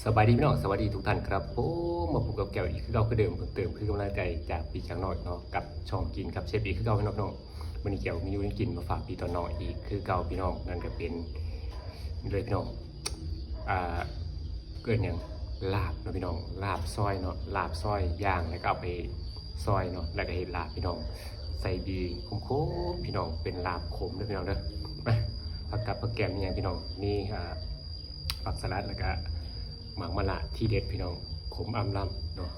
ສະບາຍດີພີ່ນ້ອງ ສະຫວັດດີທຸກທ່ານຄັບຜົມ. ມາພົບກັບແກ້ວອີກຄືເກົ່າຄືເດີມ ເພີ່ມເຕີມຄືກຳລັງໃຈຈາກພີ່ຈາກນ້ອງເນາະ ກັບຊ່ອງກິນກັບເຊຟອີກຄືເກົ່າພີ່ນ້ອງ. ມື້ນີ້ແກ້ວມີຢູ່ແນວກິນມາຝາກພີ່ຕອນນ້ອງອີກຄືເກົ່າພີ່ນ້ອງ. ນັ້ນກໍເປັນ ນີ້ເລີຍພີ່ນ້ອງ ອ່າ ເອີ້ນຫຍັງ ລາບເນາະພີ່ນ້ອງ ລາບຊອຍເນາະ ລາບຊອຍ ຍ່າງແລ້ວກໍເອົາໄປຊອຍເນາະ ແລ້ວກໍເຮັດລາບພີ່ນ້ອງ ໃສ່ບີຂົມໆ ພີ່ນ້ອງ ເປັນລາບຂົມເດີພີ່ນ້ອງເດີ. ມາ ຜັກກັບຜັກແກມມີຫຍັງພີ່ນ້ອງ ມີ ອ່າ ຜັກສະຫຼັດ ແລ້ວກະໝາກມະລະທີ່ເດັດພີ່ນ້ອງ ຂົມອຳລຳເນາະ.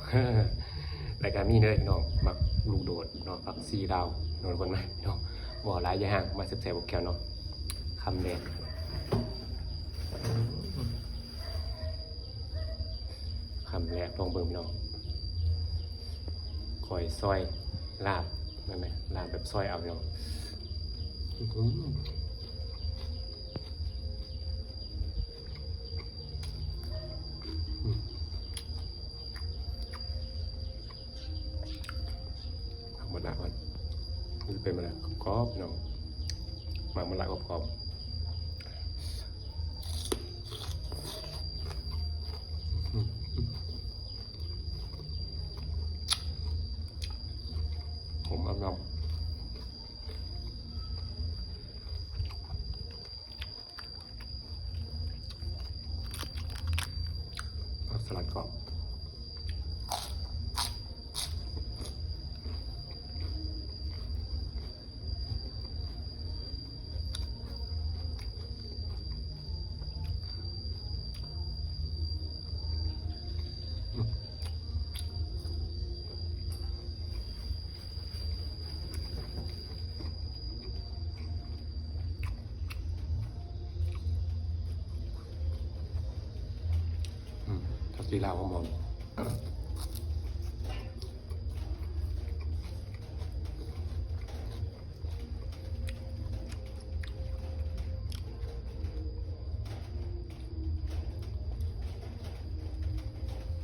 ແລ້ວກະມີເດີພີ່ນ້ອງ ໝາກລູກໂດດເນາະ ຜັກຊີລາວເນາະ ທຸກຄົນ. ມາພີ່ນ້ອງ ບໍ່ຫຼາຍຢ່າຫ່າງ ມາແຊບໆກັບແກ້ວເນາະ. ຄຳແລກ ຄຳແລກ ລອງເບິ່ງພີ່ນ້ອງ ຂ້ອຍຊອຍລາບ ແມ່ນ ລາບແບບຊອຍເອົາພີ່ນ້ອງ. ໝາກມະລະມັນ ມັນເປັນມະລະກອບໆ ພີ່ນ້ອງ ໝາກມະລະກອບໆ. ຂົມອຳລຳ ຜັກສະຫຼັດກອບ. ອືມ ຜັກຊີລາວຫອມໆ. ອ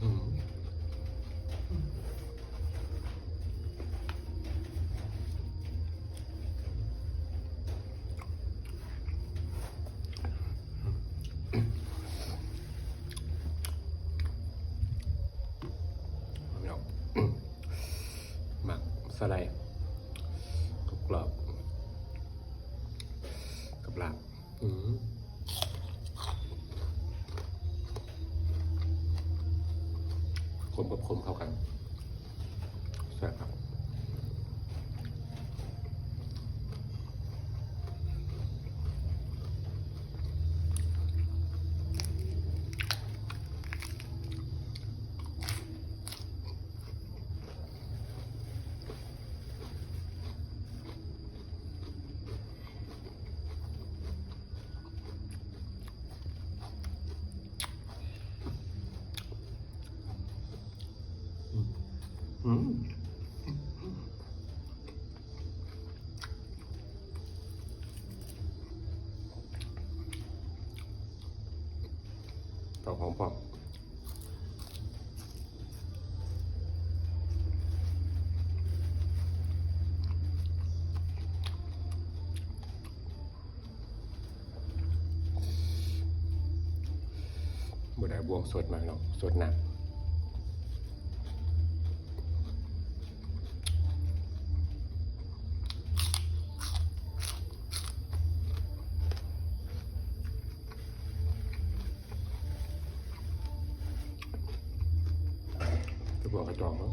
ືມ ພີ່ນ້ອງ ໝາກສະໄລ ກອບໆ ກັບລາບ. ອືມ ຂົມກັບຂົມເຂົ້າກັນ ແຊບຄັກ. ອືມ ເຂົ້າຫອມພ້ອມ. ບໍ່ໄດ້ບ່ວງສົດມາເນາະ ສົດນະ. ໄປບວກກະຈອງເນາະ.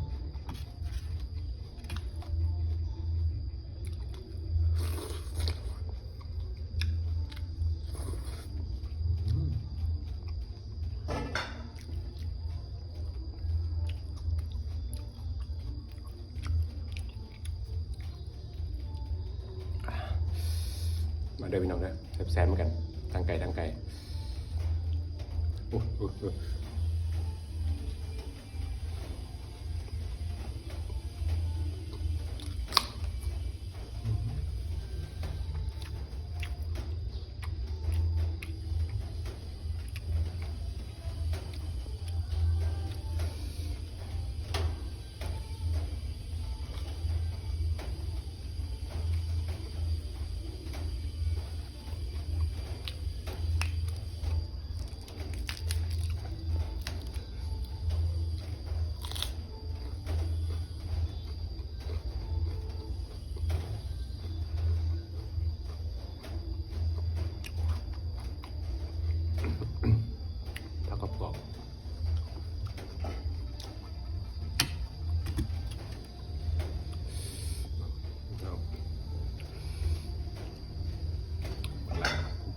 ມາເດີພີ່ນ້ອງເດີ ແຊບໆ ນຳກັນ ທັງໄກທັງໄກ. ໂອ້ ໂອ້ ໂອ້. ອ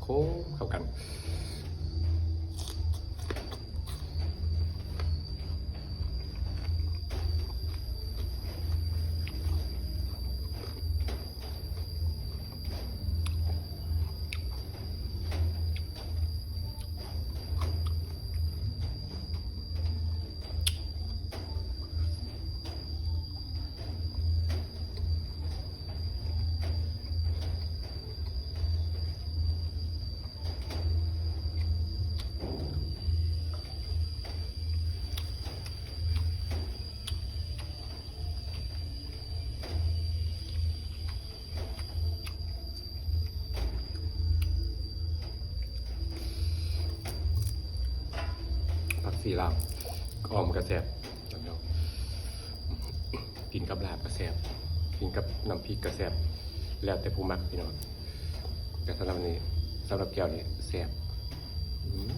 ໂອ້ ເຂົ້າກັນ. ຜັກຊີລາວ ອອມກະແຊບ ກິນກັບລາບກະແຊບ ກິນກັບນ້ຳພິກກະແຊບ ແລ້ວແຕ່ຜູ້ມັກພີ່ນ້ອງ. ແຕ່ສຳລັບອັນນີ້ ສຳລັບແຈ່ວນີ້ແຊບ. ອືມ.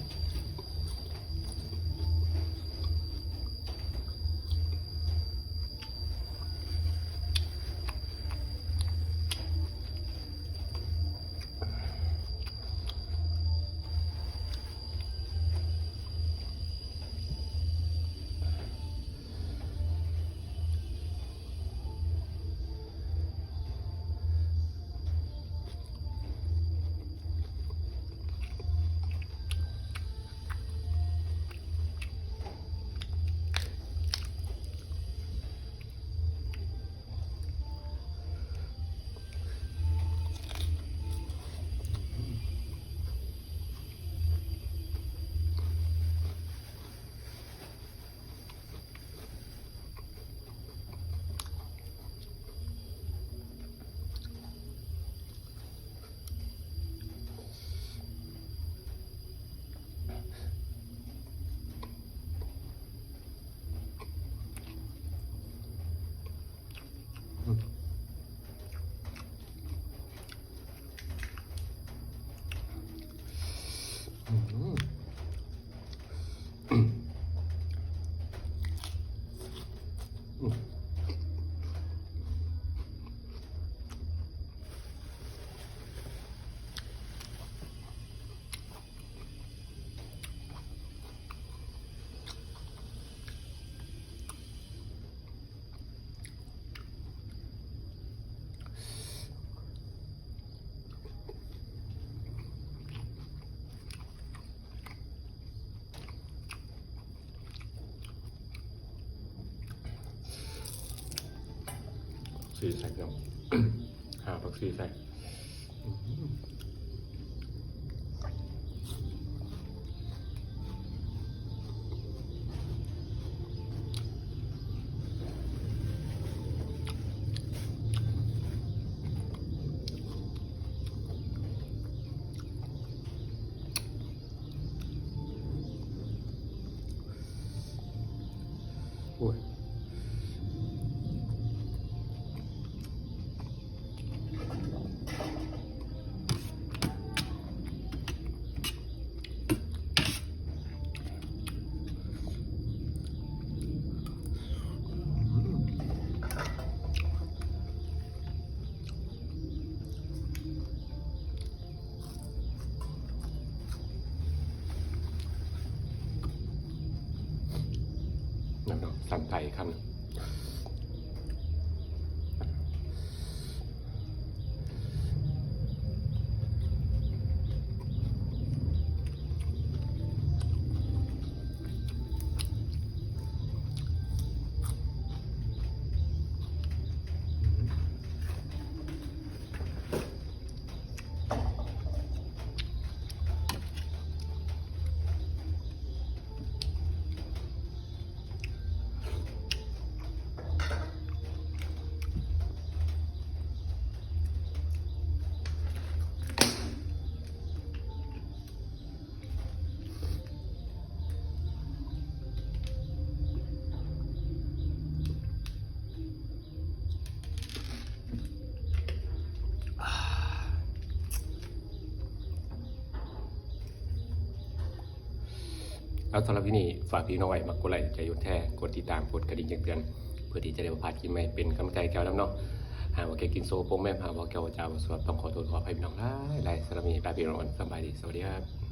ຜັກຊີໃສ່ພີ່ນ້ອງ ຫາຜັກຊີໃສ່. ໂອ້ຍ. ແລ້ວເນາະ ສັ່ງໄກ່ອີກຄຳໜຶ່ງ. ແລ້ວສຳລັບຄລິບນີ້ ຝາກພີ່ນ້ອງໄອ້າຍມັກກົດໄລ້ໃຈຍົນແທ້ ກົດຕິດຕາມ ກົດກະດິ່ງແຈ້ງເຕືອນ ເພື່ອທີ່ຈະໄດ້ບໍ່ພາດຄລິບໃໝ່ ເປັນກຳລັງໃຈແກ່ເຮົານຳເນາະ. ຫາກວ່າແກກິນໂຊໂປງແມ່ນ ຫາກວ່າແກເວົ້າຈາບໍ່ສຸພາບ ຕ້ອງຂໍໂທດຂໍອະໄພພີ່ນ້ອງຫຼາຍໆ. ສຳລັບມື້ນີ້ລາພີ່ນ້ອງກ່ອນ ສະບາຍດີ ສະຫວັດດີຄັບ.